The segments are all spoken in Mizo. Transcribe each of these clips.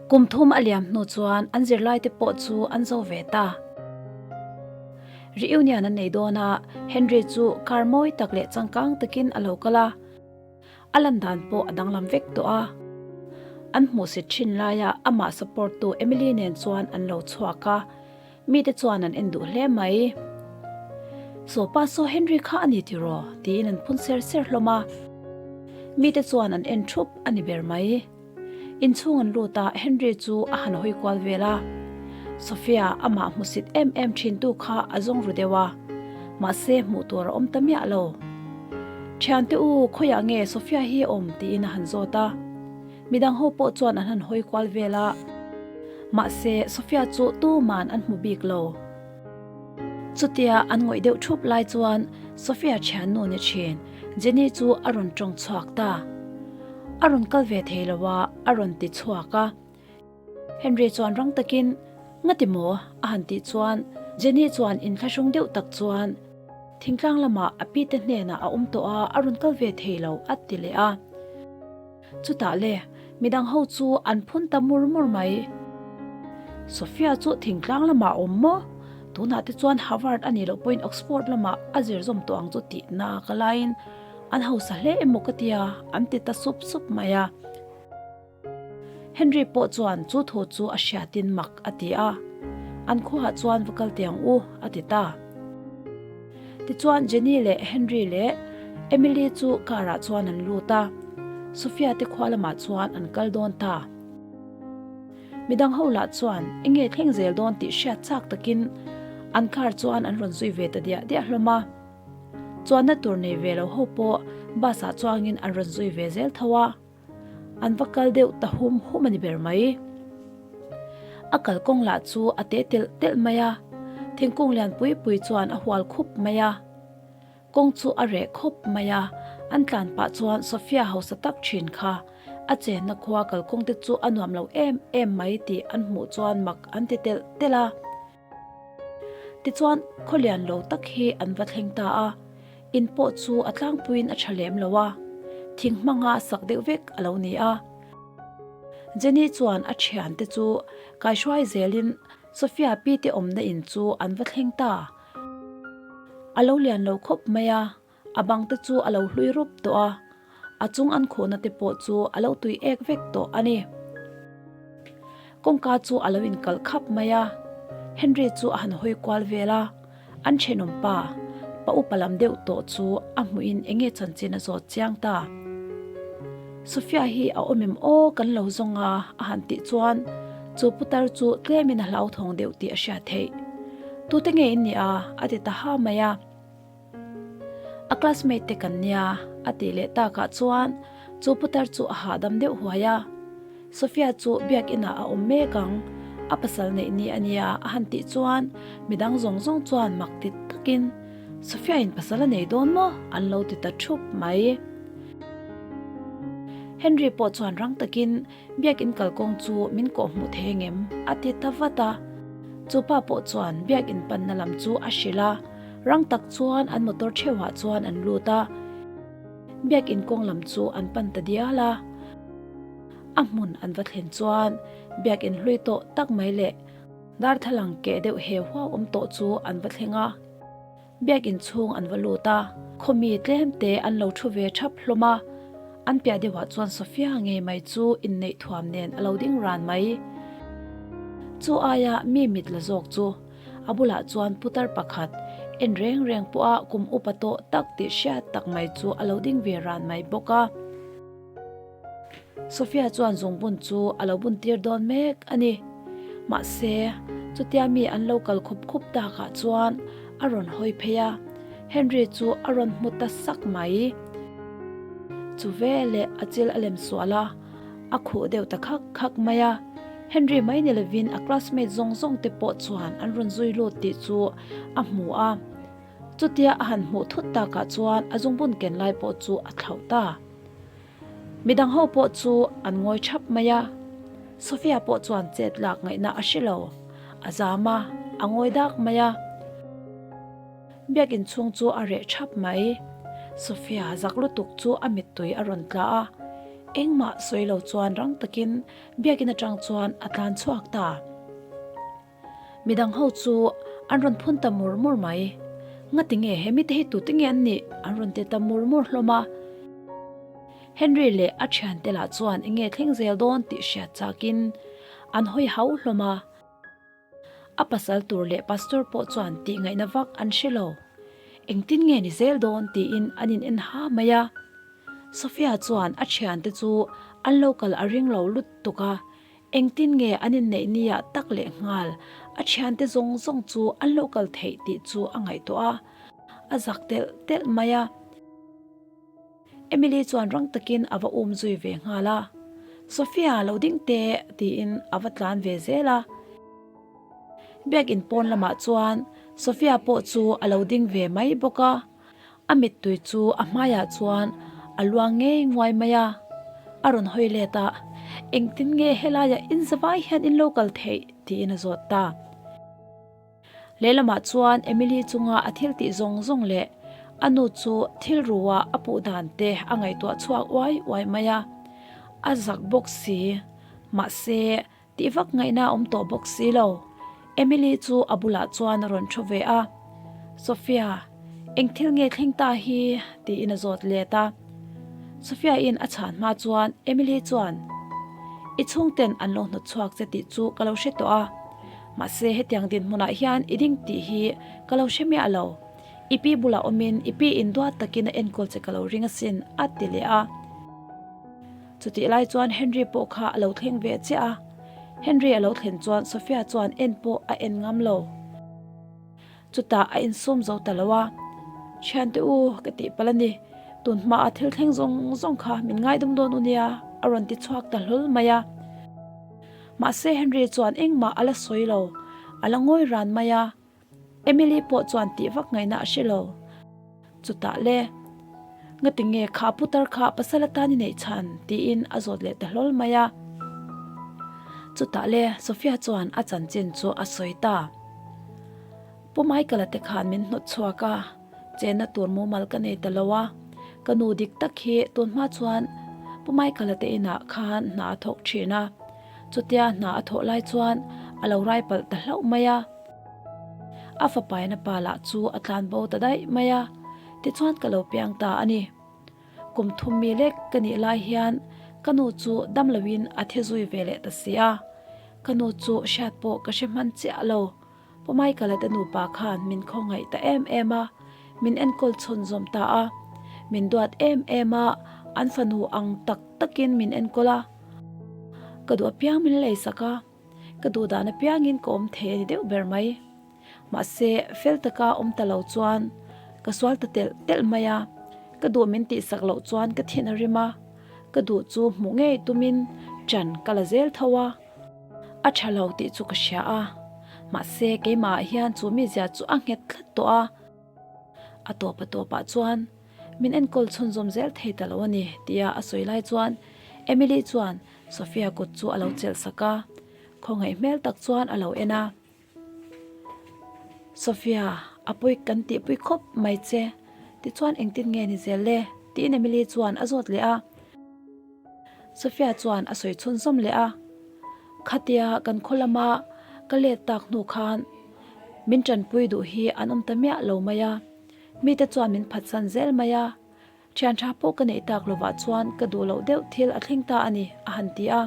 Kum thum a liam hnu chuan an zirlaite pawh chu an zo ve ta. Reunion an nei dawn a, Henry chu car mawi tak leh changkang takin a lo kal a. A lan dan pawh a danglam vek tawh a. An hmuhsit thin laia amah support tu Emily nen chuan an lo chhuak a, mite chuan an en duh hle mai. Saw pa saw Henry kha a ni tiraw? tiin an phun ser ser hlawm a. Mite chuan an en thup a ni ber mai. Inchhung an lut a, Henry chu a han hawi kual vel a. Sophia amah hmusit em em thin tu kha a zawng ru deuh a, mahse hmuh tur a awm ta miah lo. Thiante u, khawiah nge Sophia hi a awm? tiin a han zawt a. Midang ho pawh chuan an han hawi kual vel a, mahse Sophia chu tuman an hmu bik lo. Chutia an ngawih deuh thup lai chuan Sophia thiannu ni thin Jenny chu a rawn tawng chhuak ta. A rawn kal ve thei lo a, a rawn ti chhuak a. Henry chuan rang takin, Ngati maw? a han tih chuan Jenny chuan inthlahrung deuh tak chuan, Thingtlang lamah a pi te hnenah a awm tawh a, a rawn kal ve thei lo, a ti leh a. Chutah le, midang ho chu an phun ta mur mur mai. Sophia chu thingtlang lamah a awm maw? Tunah te chuan Harvard a nih loh pawhin Oxford lamah a zir zawm tawh ang chu tih na ka laiin an hausa hle emaw ka tia, an ti ta sup sup mai a. Henry pawh chuan chu thu chu a hriatin mak a ti a, An khuaah chuan va kal teh ang u, a ti ta. Tichuan Jenny leh Henry leh Emily chu car ah chuan an lut a, Sophia te khua lamah chuan an kal dawn ta. Midang ho lah chuan enge thleng zel dawn tih hriat chak takin an car chuan an rawn zui ve ta diah diah hlawm a. Chuanna tur nei ve lo ho pawh bus ah chuangin an rawn zui ve zel tho a. An va kal deuh ta hum hum a ni ber mai. A kalkawng lah chu a te telh telh mai a, thingkung lian pui pui chuan a hual khup mai a. Kawng chu a reh khawp mai a, an tlan pah chuan Sophia hausa tak thin kha a chenna khua kalkawng te chu a nuam lo em em mai tih an hmuh chuan mak an ti telh telh a. Tichuan khawlian lo tak hi an va thleng ta a, in pawh chu a tlangpuiin a tha lem lo a, thing hmanga sak deuh vek a lo ni a. Jenny chuan a thiante chu kaihruai zelin Sophia pi te awmna in chu an va thleng ta. A lo lian lo khawp mai a, A bang te chu a lo hlui rup tawh a, a chung an khuhna te pawh chu a lo tui ek vek tawh a ni. Kawngka chu a lo inkalh khap mai a, Henry chu a han hawi kual vel a, an thenawm pa, pa upa lam deuh tawh chu a hmuhin enge chanchin a zawt chiang ta. Sophia hi a awm em aw kan lo zawng a a han tih chuan chu putar chu tlemin a hlauthawng deuh tih a hriat theih. Tute nge in nih a? a ti ta ha mai a. A classmate te kan nia a tih leh takah chuan chu putar chu a hahdam deuh huai a. Sophia chu biakinah a awm mek ang, a pasal neih ni a nia a han tih chuan midang zawng zawng chuan mak ti takin Sophia in pasal a nei dawn maw an lo ti ta thup mai. Henry pawh chuan rang takin Biakin kalkawng chu min kawh hmuh thei angem? a ti ta vat a. Chu pa pawh chuan biakin panna lam chu a hrilh a, rang tak chuan an motor theuhah chuan an lut a. Biakin kawng lam chu an pan ta dial a. A hmun an va thlen chuan biakin hlui tawh tak mai leh darthlalang keh deuh he huau awm tawh chu an va thleng a. Biakinn chhung an va lut a, khawmi tlem te an lo thu ve thap hlawm a, an piah deuhah chuan Sophia ngei mai chu inneih thuam nen a lo ding ran mai. Chu aia mi mit la zawk chu a bulah chuan putar pakhat en reng reng pawha kum upa tawh tak tih hriat tak mai chu a lo ding ve ran mai bawk a. Sophia chuan zungbun chu a lo bun tir dawn mek a ni. Mahse, chutia mi an lo kal khup khup takah chuan a rawn hawi phei a, Henry chu a rawn hmu ta sak mai. Chu veleh a chil a lem sual a, a khuh deuh ta khak khak mai a. Henry mai ni lovin a classmate zawng zawng te pawh chuan an rawn zui lut tih chu a hmu a. Chutia a han hmuh thut takah chuan a zungbun ken lai pawh chu a thlauh ta. Midang ho pawh chu an ngawi thap mai a, Sophia pawh chuan chet lak ngaihna a hre lo, a zam a, a ngawi dak mai a. Biakin chhung chu a reh thap mai, Sophia zak lutuk chu a mittui a rawn tla a. Engmah sawi lo chuan rang takin biakin atang chuan a tlan chhuak ta. Midang ho chu an rawn phun ta mur mur mai. Ngati nge he mite hi tute nge an nih? An rawn ti ta mur mur hlawm a. Henry leh a thiante lah chuan enge thleng zel dawn tih hriat chakin an hawi hau hlawm a. A pasal tur leh pastor pawh chuan tih ngaihna vak an hre lo. Engtin nge ni zel dawn tiin an in en ha mai a. Sophia chuan a thiante chu an lo kal a ring lo lut tuk a, engtin nge an inneih ni ah tak leh nghal a thiante zawng zawng chu an lo kal theih tih chu a ngaihtuah a, a zak telh telh mai a. Emily chuan rang takin a va um zui ve nghal a, Sophia lo ding teh tiin a va tlan ve zel a. Biakin pawn lamah chuan Sophia pawh chu a lo ding ve mai bawk a, a mittui chu a hmaiah chuan a luang ngei nguai mai a. A rawn hawi let a, Engtin nge helaiah inzavai hian in lo kal theih? tiin a zawt ta. Lehlamah chuan Emily chunga a thil tih zawng zawng leh a nu chu thil ruah a puh dan te a ngaihtuah chhuak uai uai mai a, a zak bawk si. Mahse, tih vak ngaihna a awm tawh bawk si lo. Emily chu a bulah chuan a rawn thu ve a, Sophia, eng thil nge thleng ta hi? tiin a zawt let a. Sophia-in a chhan hma chuan Emily chuan, I chhungten an lo hnawt chhuak che tih chu ka lo hre tawh a. Mahse hetiang dinhmunah hian i ding tih hi ka lo hre miah lo. I pi bulah awmin i pi in duat takin a enkawl che ka lo ring asin a ti leh a. Chutih lai chuan Henry pawh kha a lo thleng ve chiah a. Henry a lo thlen chuan Sophia chuan en pawh a en ngam lo. Chutah a insawm zo ta lo a, Thiante u, ka tih palh a ni. Tun hmaah thil thleng zawng zawng kha min ngaidam dawn u nia, a rawn ti chhuak ta hlawl mai a. Mahse Henry chuan engmah a la sawi lo, a la ngawi ran mai a. Emily pawh chuan tih vak ngaihna a hre lo. Chutah le, Ngati nge kha putar kha pasal atan i neih chhan? tiin a zawt leh ta hlawl mai a. Chutah le, Sophia chuan a chanchin chu a sawi ta. Pu Michael-a te khan min hnawt chhuak a, chenna tur mumal ka nei ta lo a. Ka nu dik tak hi tun hma chuan Pu Michael-a te inah khan hna a thawk thin a. Chutia hna a thawh lai chuan a lo rai palh ta hlauh mai a. A fapaina pa lah chu a tlan bo ta daih mai a, tichuan ka lo piang ta a ni. Kum thum mi lek ka nih lai hian ka nu chu dam loin a thi zui ve leh ta si a, ka nu chu hriat pawh ka hre hman chiah lo. Pu Michael-a te nupa khan min khawngaih ta em em a, min enkawl chhawn zawm ta a, min duat em em a, an fanu ang tak takin min enkawl a, ka duh apiang min leisak a. Ka duh dan apiangin ka awm thei a ni deuh ber mai. Mahse, fel taka awm ta lo chuan ka sual ta telh telh mai a, ka duh min tihsak loh chuan ka thin a rim a, ka duh chu hmuh ngei tumin ṭan ka la zel tho a, a ṭha lo tih chu ka hria a, mahse keimahah hian chu mizia chu a nghet tlat tawh a, a tawp a tawpah chuan min enkawl chhunzawm zel thei ta lo a ni tia a sawi lai chuan Emily chuan Sophia kut chu a lo chelh sak a, khawngaih hmel tak chuan a lo en a. Sophia, a pawi kan tihpui khawp mai che, tichuan engtin nge ni zel le? tiin Emily chuan a zawt leh a. Sophia chuan a sawi chhunzawm leh a, Khatia kan khaw lama ka let tak hnu khan min tanpui duh hi an awm ta miah lo mai a, mite chuan min phatsan zel mai a. Thian tha pawh ka neih tak lovah chuan ka duh loh deuh thil a thleng ta a ni, a han ti a.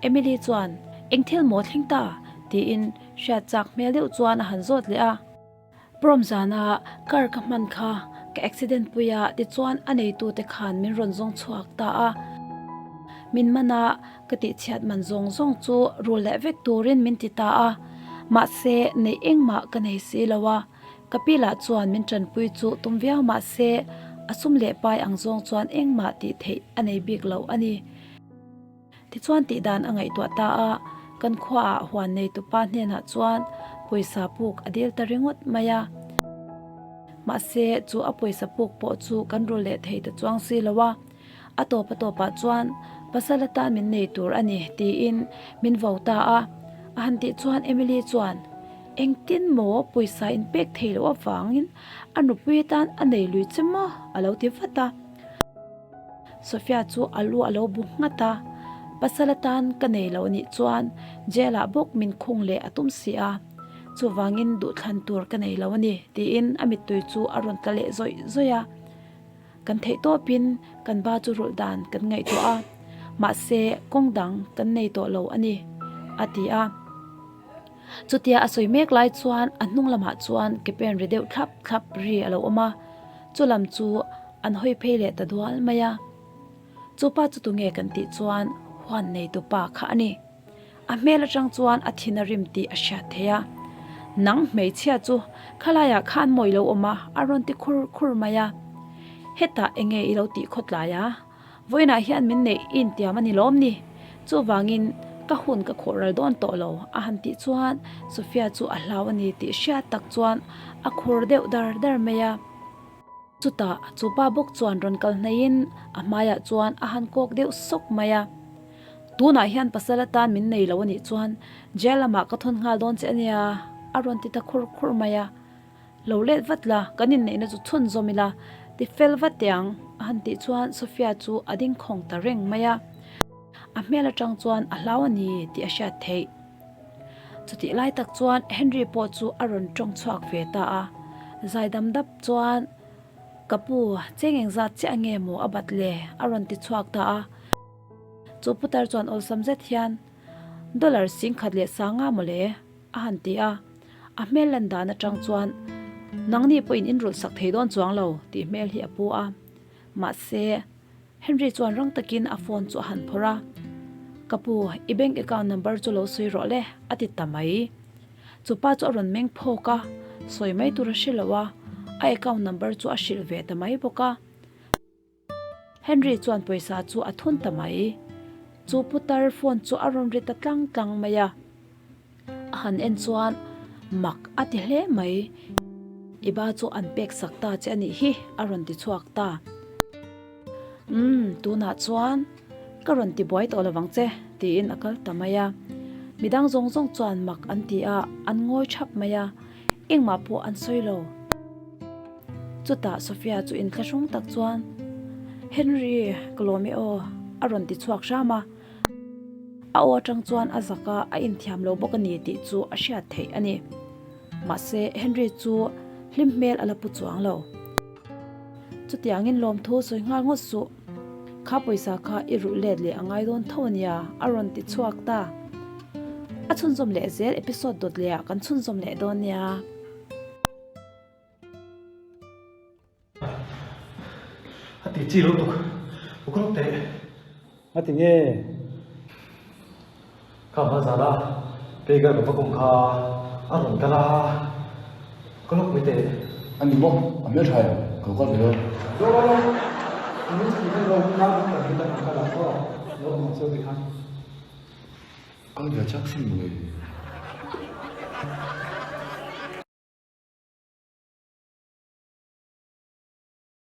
Emily chuan, Eng thil maw thleng ta? tiin hriat chak hmel deuh chuan a han zawt leh a. Prom zana car ka hman kha ka accident pui a, tichuan a neitute khan min rawn zawng chhuak ta a. Min man a, ka tihchhiat man zawng zawng chu rul leh vek turin min ti ta a. Mahse, neih engmah ka nei si lo a. Ka pi lah chuan min tanpui chu tum viau mah se a sum leh pai ang zawng chuan engmah tih theih a nei bik lo a ni. Tichuan tih dan a ngaihtuah ta a, kan khuaah huan neitupa hnenah chuan pawisa puk a dil ta ringawt mai a. Mahse chu a pawisa puk pawh chu kan rul leh thei ta chuang si lo a. A tawp a tawpah chuan pasal atan min nei tur a ni tiin min vo ta a. A han tih chuan Emily chuan, Engtin maw pawisa in pek thei loh avangin a nupui atan a nei lui che maw? a lo ti vat a. Sofia chu a lu a lo bu nghat a, Pasal atan ka nei lo nih chuan jail ah bawk min khung leh a tum si a, chuvangin duhthlan tur ka nei lo a ni, tiin a mittui chu a rawn tla leh zawih zawih a. Kan theih tawpin kan ba chu rulh dan kan ngaihtuah a, mahse kawng dang kan nei tawh lo a ni, a ti a. Chutia a sawi mek lai chuan a hnung lamah chuan ke pen ri deuh thlap thlap ri a lo awm a, chu lam chu an hawi phei leh ta dual mai a. Chu pa chu tunge kan tih chuan huan neitu pa kha a ni. A hmel atang chuan a thin a rim tih a hriat thei a. Nang hmeichhia chu khalaiah khan mawi lo awm a, a rawn ti khur khur mai a. Hetah enge i lo tih khawtlai a? Vawiinah hian min neih i intiam a ni lawm ni? Chuvangin ka hun ka khawh ral dawn tawh lo, a han tih chuan Sophia chu a hlau a ni tih hriat tak chuan a khur deuh dar dar mai a. Chutah chu pa bawk chuan rawn kal hnaihin a hmaiah chuan a han kawk deuh sawk mai a. Tunah hian pasal atan min nei lo a nih chuan jail lamah ka thawn nghal dawn che a nia, a rawn ti ta khur khur mai a. Lo let vat la, kan inneihna chu chhunzawm ila, ti fel vat teh ang, a han tih chuan Sophia chu a ding khawng ta reng mai a. A hmel atang chuan a hlau a ni tih a hriat theih. Chutih lai tak chuan Henry pawh chu a rawn tawng chhuak ve ta a, zaidam dap chuan, Ka pu, cheng engzat chiah nge maw a bat le? a rawn ti chhuak ta a. Chu putar chuan awlsam zet hian, Dollar 10,000 leh sanga maw le? a han ti a. A hmel lan dan atang chuan, Nangni pawhin in rulh sak thei dawn chuang lo tih hmel hi a pu a. Mahse, Henry chuan rang takin a phone chu a han phawrh a, Ka pu, i bank account number chu lo sawi rawh le, a ti ta mai. Chu pa chu a rawn meng phawk a, sawi mai tur a hre lo a, a account number chu a hrilh ve ta mai bawk a. Henry chuan pawisa chu a thun ta mai. Chu putar phone chu a rawn ri ta tlang tlang mai a. A han en chuan mak a ti hle mai. I ba chu an pek sak ta che a nih hi, a rawn ti chhuak ta. Umm, tunah chuan ka rawn ti buai tawh lovang che, tiin a kal ta mai a. Midang zawng zawng chuan mak an ti a, an ngawi thap mai a, engmah pawh an sawi lo. Chutah Sophia chu inthlahrung tak chuan, Henry, ka lawm e aw, a rawn ti chhuak hram a. A aw atang chuan a zak a, a inthiam lo bawk a ni tih chu a hriat theih a ni. Mahse, Henry chu hlim hmel a la pu chuang lo. Chutiangin lawmthu sawi nghal ngawt suh. Kha pawisa kha i rulh let leh a ngai dawn tho a nia, a rawn ti chhuak ta. A chhunzawm leh zel episode dawt leh ah kan chhunzawm leh dawn nia. A ti chi lo tuk uk rawk teh. A ti nge? Kha hma zan a Peigar ka va kawm kha a rawn kal a, ka lawk mai teh. A ni maw? A hmel tha em? Ka lo kal ve dawn. Lo lo lo, min chhan khan lo hun a kan pahnih tak ang kal ang aw, lo awm ang chu ti khan. Kal ve chak sin mawle.